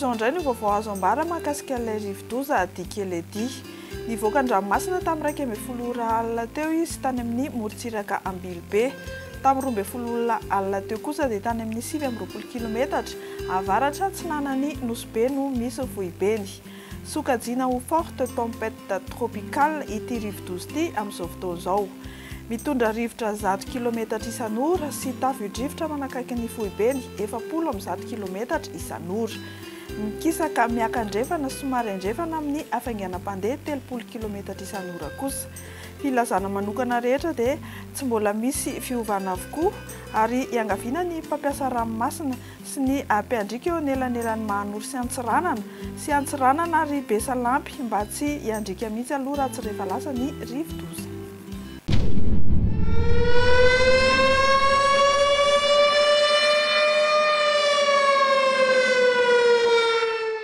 izao indray ny vaovao azo ambara mahakasika ilay rivodoza Dikeledi. Nivoaka an-dranomasina tamin'ny 11 ora alina teo izy tany amin'ny morontsiraka Ambilobe. Tamin'ny 12 ora alina teo kosa dia tany amin'ny 29 kilometatra avaratra atsinanan'i Nosy Be no misy ny foibeny. Sokajiana ho forte tempête tropicale ity rivodoza ity amin'izao fotoana izao. Mitondra rivotra 100 kilometatra isan'ora sy tafio-drivotra manakaiky ny foibeny 140 kilometatra isan'ora. Mikisaka miakandrefana somary andrefana amin'ny hafainganam-pandeha 30 kilometatra isan'ora kosa. Filazana manokana rehetra dia tsy mbola misy fiovana avokoa ary iangaviana ny mpampiasa ranomasina sy ny mpiandriaka eo anelanelan'i Mahanoro sy Antsiranana sy Antsiranana ary Besalampy mba tsy hiandriaka mihitsy aloha raha tsy rehefa lasa ny rivodoza.